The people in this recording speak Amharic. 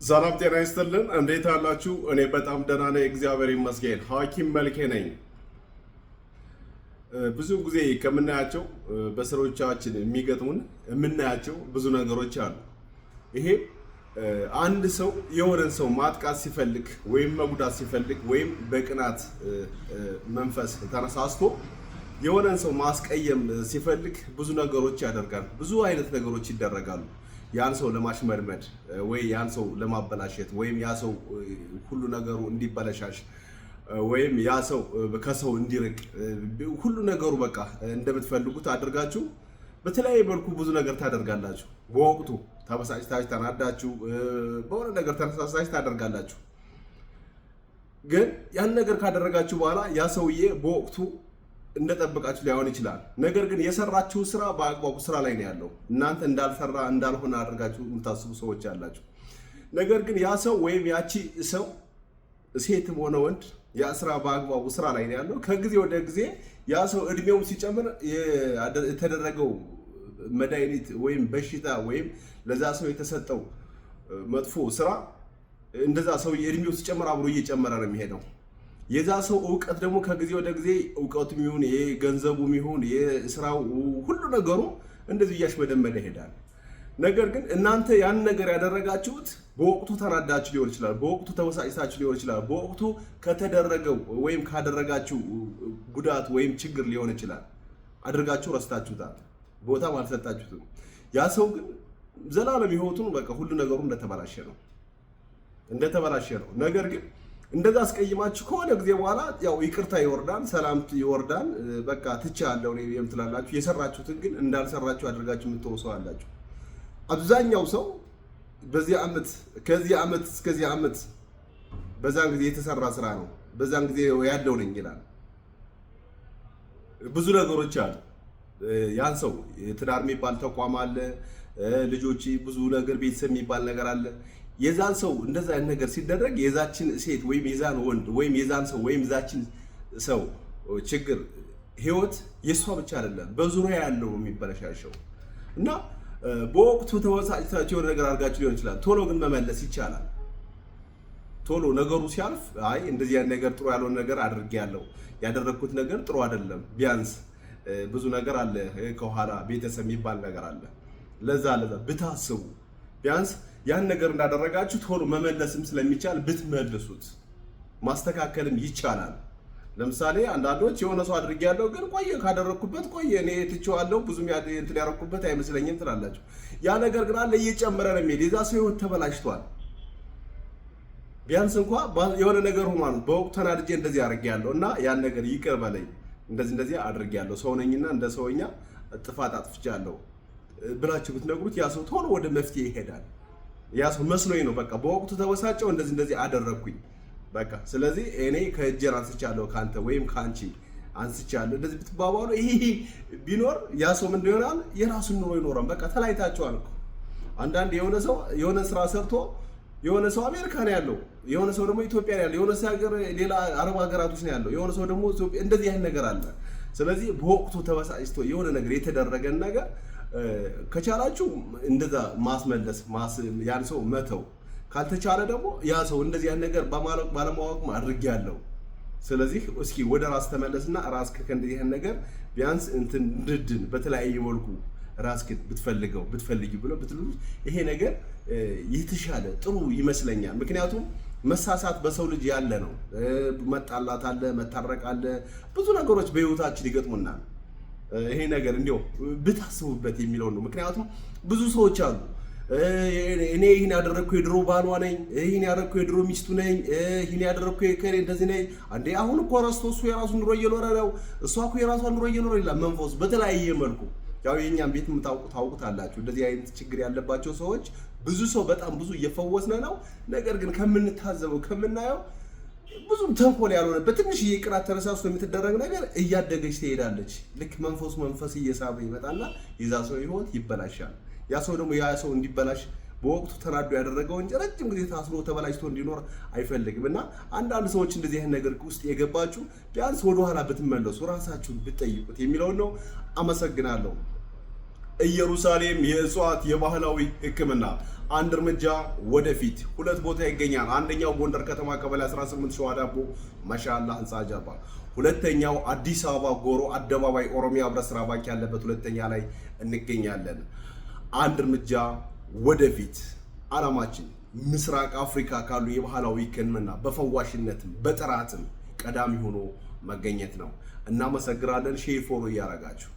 ሰላም ጤና ይስጥልን። እንዴት አላችሁ? እኔ በጣም ደህና ነኝ፣ እግዚአብሔር ይመስገን። ሐኪም መልኬ ነኝ። ብዙ ጊዜ ከምናያቸው በስሮቻችን የሚገጥሙን የምናያቸው ብዙ ነገሮች አሉ። ይሄ አንድ ሰው የሆነን ሰው ማጥቃት ሲፈልግ ወይም መጉዳት ሲፈልግ ወይም በቅናት መንፈስ ተነሳስቶ የሆነን ሰው ማስቀየም ሲፈልግ ብዙ ነገሮች ያደርጋል። ብዙ አይነት ነገሮች ይደረጋሉ። ያን ሰው ለማሽመድመድ ወይ ያን ሰው ለማበላሸት ወይም ያ ሰው ሁሉ ነገሩ እንዲበለሻሽ ወይም ያ ሰው ከሰው እንዲርቅ ሁሉ ነገሩ በቃ እንደምትፈልጉት አድርጋችሁ በተለያየ መልኩ ብዙ ነገር ታደርጋላችሁ። በወቅቱ ተበሳጭታችሁ፣ ተናዳችሁ፣ በሆነ ነገር ተነሳሳችሁ ታደርጋላችሁ። ግን ያን ነገር ካደረጋችሁ በኋላ ያ ሰውዬ በወቅቱ እንደጠበቃችሁ ላይሆን ይችላል። ነገር ግን የሰራችሁ ስራ በአግባቡ ስራ ላይ ነው ያለው። እናንተ እንዳልሰራ እንዳልሆነ አድርጋችሁ የምታስቡ ሰዎች አላችሁ። ነገር ግን ያ ሰው ወይም ያቺ ሰው ሴትም ሆነ ወንድ ያ ስራ በአግባቡ ስራ ላይ ነው ያለው። ከጊዜ ወደ ጊዜ ያ ሰው እድሜውም ሲጨምር የተደረገው መድኃኒት ወይም በሽታ ወይም ለዛ ሰው የተሰጠው መጥፎ ስራ እንደዛ ሰው እድሜው ሲጨምር አብሮ እየጨመረ ነው የሚሄደው። የዛ ሰው እውቀት ደግሞ ከጊዜ ወደ ጊዜ እውቀቱም ይሁን የገንዘቡም ይሁን የስራው ሁሉ ነገሩ እንደዚህ እያሽመደመደ ይሄዳል። ነገር ግን እናንተ ያን ነገር ያደረጋችሁት በወቅቱ ተናዳችሁ ሊሆን ይችላል፣ በወቅቱ ተበሳጭታችሁ ሊሆን ይችላል፣ በወቅቱ ከተደረገው ወይም ካደረጋችሁ ጉዳት ወይም ችግር ሊሆን ይችላል። አድርጋችሁ ረስታችሁታል፣ ቦታም አልሰጣችሁትም። ያ ሰው ግን ዘላለም ሕይወቱን በቃ ሁሉ ነገሩ እንደተበላሸ ነው እንደተበላሸ ነው። ነገር ግን እንደዛ አስቀይማችሁ ከሆነ ጊዜ በኋላ ያው ይቅርታ ይወርዳል፣ ሰላም ይወርዳል። በቃ ትቼሃለሁ የምትላላችሁ የሰራችሁትን ግን እንዳልሰራችሁ አድርጋችሁ የምትተው ሰው አላችሁ። አብዛኛው ሰው በዚህ ዓመት ከዚህ ዓመት እስከዚህ ዓመት በዛን ጊዜ የተሰራ ስራ ነው፣ በዛን ጊዜ ያለው ነኝ ይላል። ብዙ ነገሮች አሉ። ያን ሰው ትዳር የሚባል ተቋም አለ፣ ልጆች፣ ብዙ ነገር ቤተሰብ የሚባል ነገር አለ። የዛን ሰው እንደዛ አይነት ነገር ሲደረግ የዛችን ሴት ወይም የዛን ወንድ ወይም የዛን ሰው ወይም የዛችን ሰው ችግር ህይወት የእሷ ብቻ አይደለም፣ በዙሪያ ያለው የሚበለሻሸው እና በወቅቱ ተበሳጭታችሁ የሆነ ነገር አድርጋችሁ ሊሆን ይችላል። ቶሎ ግን መመለስ ይቻላል። ቶሎ ነገሩ ሲያልፍ አይ እንደዚህ ያን ነገር ጥሩ ያልሆነ ነገር አድርጌያለሁ፣ ያደረግኩት ነገር ጥሩ አይደለም፣ ቢያንስ ብዙ ነገር አለ ከኋላ ቤተሰብ የሚባል ነገር አለ። ለዛ ለዛ ብታስቡ ቢያንስ ያን ነገር እንዳደረጋችሁ ቶሎ መመለስም ስለሚቻል ብትመልሱት ማስተካከልም ይቻላል። ለምሳሌ አንዳንዶች የሆነ ሰው አድርጌያለሁ ግን ቆየ ካደረግኩበት ቆየ እኔ ትቼዋለሁ ብዙም እንትን ያደረግኩበት አይመስለኝም ትላላችሁ። ያ ነገር ግን አለ እየጨመረ ነው የሚሄድ። የዛ ሰው ህይወት ተበላሽቷል። ቢያንስ እንኳ የሆነ ነገር ሆኗል። በወቅቱ ተናድጄ እንደዚህ አድርጌያለሁ እና ያን ነገር ይቅር በለኝ እንደዚህ እንደዚህ አድርጌያለሁ ሰው ነኝና እንደ ሰውኛ ጥፋት አጥፍቻለሁ ብላችሁ ብትነግሩት ያ ሰው ቶሎ ወደ መፍትሄ ይሄዳል። ያ ሰው መስሎኝ ነው በቃ በወቅቱ ተበሳጨው እንደዚህ እንደዚህ አደረግኩኝ በቃ ስለዚህ እኔ ከእጄን አንስቻለሁ ከአንተ ወይም ከአንቺ አንስቻለሁ እንደዚህ ብትባባሉ ይሄ ቢኖር ያ ሰው ምን ይሆናል? የራሱን ኑሮ ይኖራል። በቃ ተለያይታችኋል እኮ። አንዳንድ የሆነ ሰው የሆነ ስራ ሰርቶ የሆነ ሰው አሜሪካ ነው ያለው፣ የሆነ ሰው ደግሞ ኢትዮጵያ ነው ያለው፣ የሆነ ሰው ሀገር ሌላ አረብ ሀገራቶች ነው ያለው፣ የሆነ ሰው ደግሞ ኢትዮጵያ፣ እንደዚህ አይነት ነገር አለ። ስለዚህ በወቅቱ ተበሳጭቶ የሆነ ነገር የተደረገን ነገር ከቻላችሁ እንደዛ ማስመለስ ያን ሰው መተው፣ ካልተቻለ ደግሞ ያ ሰው እንደዚህ ያን ነገር ባለማወቅ አድርጌያለሁ፣ ስለዚህ እስኪ ወደ ራስ ተመለስና ራስ ከእንደዚህ ያን ነገር ቢያንስ እንትን እንድድን በተለያየ መልኩ ራስህን ብትፈልገው ብትፈልጊ ብሎ ብትሉት ይሄ ነገር የተሻለ ጥሩ ይመስለኛል። ምክንያቱም መሳሳት በሰው ልጅ ያለ ነው። መጣላት አለ፣ መታረቅ አለ፣ ብዙ ነገሮች በህይወታችን ይገጥሙናል። ይሄ ነገር እንዲያው ብታስቡበት የሚለው ነው። ምክንያቱም ብዙ ሰዎች አሉ እኔ ይህን ያደረግኩ የድሮ ባሏ ነኝ፣ ይህን ያደረግኩ የድሮ ሚስቱ ነኝ፣ ይህን ያደረግኩ የከሌ እንደዚህ ነኝ። አንዴ አሁን እኮ ረስቶ እሱ የራሱን ኑሮ እየኖረ ነው፣ እሷ እኮ የራሷን ኑሮ እየኖረ ይላል መንፈሱ በተለያየ መልኩ። ያው የእኛም ቤት ታውቁታላችሁ። እንደዚህ አይነት ችግር ያለባቸው ሰዎች ብዙ ሰው በጣም ብዙ እየፈወስን ነው። ነገር ግን ከምንታዘበው ከምናየው ብዙም ተንኮል ያልሆነ በትንሽዬ ቅናት ተነሳስቶ የምትደረግ ነገር እያደገች ትሄዳለች። ልክ መንፈሱ መንፈስ እየሳበ ይመጣና የዛ ሰው ህይወት ይበላሻል። ያ ሰው ደግሞ ያ ሰው እንዲበላሽ በወቅቱ ተናዶ ያደረገው እንጂ ረጅም ጊዜ ታስሮ ተበላሽቶ እንዲኖር አይፈልግም። እና አንዳንድ ሰዎች እንደዚህ አይነት ነገር ውስጥ የገባችሁ ቢያንስ ወደኋላ ብትመለሱ ራሳችሁን ብትጠይቁት የሚለውን ነው። አመሰግናለሁ። ኢየሩሳሌም የእጽዋት የባህላዊ ሕክምና አንድ እርምጃ ወደፊት ሁለት ቦታ ይገኛል። አንደኛው ጎንደር ከተማ ቀበሌ 18 ሸዋ ዳቦ ማሻአላ ህንፃ ጀርባ፣ ሁለተኛው አዲስ አበባ ጎሮ አደባባይ ኦሮሚያ ህብረት ስራ ባንክ ያለበት ሁለተኛ ላይ እንገኛለን። አንድ እርምጃ ወደፊት ዓላማችን ምስራቅ አፍሪካ ካሉ የባህላዊ ሕክምና በፈዋሽነትም በጥራትም ቀዳሚ ሆኖ መገኘት ነው። እናመሰግናለን። Share, follow እያረጋችሁ